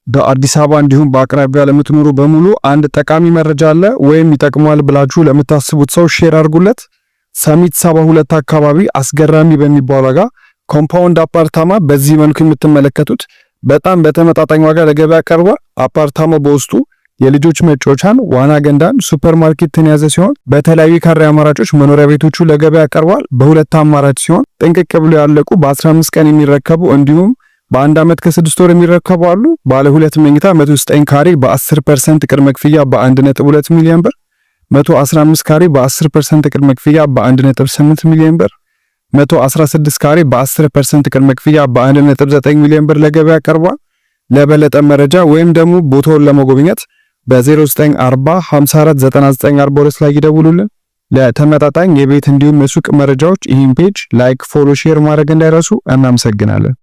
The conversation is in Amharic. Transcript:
በአዲስ አበባ እንዲሁም በአቅራቢያ ለምትኖሩ በሙሉ አንድ ጠቃሚ መረጃ አለ፣ ወይም ይጠቅመዋል ብላችሁ ለምታስቡት ሰው share አድርጉለት። ሰሚት 72 አካባቢ አስገራሚ በሚባል ዋጋ compound አፓርታማ በዚህ መልኩ የምትመለከቱት በጣም በተመጣጣኝ ዋጋ ለገበያ ቀርቧል። አፓርታማው በውስጡ የልጆች መጫወቻን፣ ዋና ገንዳን፣ ሱፐር ማርኬትን የያዘ ሲሆን በተለያዩ የካሬ አማራጮች መኖሪያ ቤቶቹ ለገበያ ቀርቧል። በሁለት አማራጭ ሲሆን ጥንቅቅ ብሎ ያለቁ በ15 ቀን የሚረከቡ እንዲሁም በአንድ ዓመት ከ6 ወር የሚረከቡ አሉ። ባለ ሁለት መኝታ 109 ካሬ በ10% ቅድመ ክፍያ በ1.2 ሚሊዮን ብር፣ 115 ካሬ በ10% ቅድመ ክፍያ በ1.8 ሚሊዮን ብር፣ 116 ካሬ በ10% ቅድመ ክፍያ በ1.9 ሚሊዮን ብር ለገበያ ቀርቧል። ለበለጠ መረጃ ወይም ደግሞ ቦታውን ለመጎብኘት በ0940 54 99 42 ላይ ይደውሉልን። ለተመጣጣኝ የቤት እንዲሁም የሱቅ መረጃዎች ይህን page like፣ follow፣ share ማድረግ እንዳይረሱ። እናመሰግናለን።